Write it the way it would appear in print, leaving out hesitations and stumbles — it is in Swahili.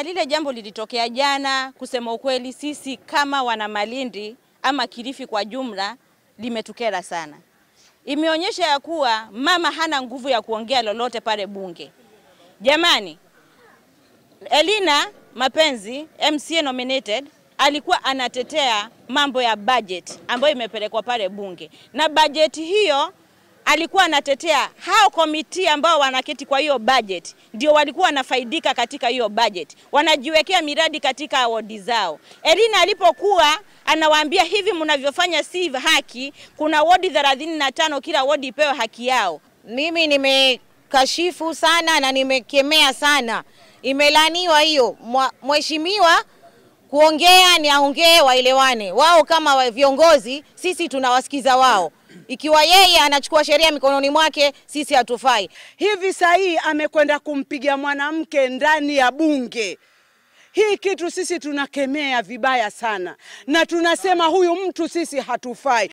Lile jambo lilitokea jana, kusema ukweli sisi kama wana Malindi ama Kilifi kwa jumla limetukera sana. Imeonyesha ya kuwa mama hana nguvu ya kuongea lolote pale bunge. Jamani, Elina Mapenzi, MCA nominated, alikuwa anatetea mambo ya budget ambayo imepelekwa pale bunge. Na budget hiyo alikuwa anatetea hao committee ambao wanaketi kwa hiyo budget, ndio walikuwa wanafaidika katika hiyo budget, wanajiwekea miradi katika wodi zao. Elina alipokuwa anawaambia hivi mnavyofanya si haki, kuna wodi 35 kila wodi ipewe haki yao. Mimi nimekashifu sana na nimekemea sana. Imelaniwa hiyo. Mheshimiwa kuongea ni aongee, waelewane. Wao kama viongozi, sisi tunawasikiza wao. Ikiwa yeye anachukua sheria mikononi mwake, sisi hatufai. Hivi sahi amekwenda kumpiga mwanamke ndani ya bunge. Hii kitu sisi tunakemea vibaya sana, na tunasema huyu mtu sisi hatufai.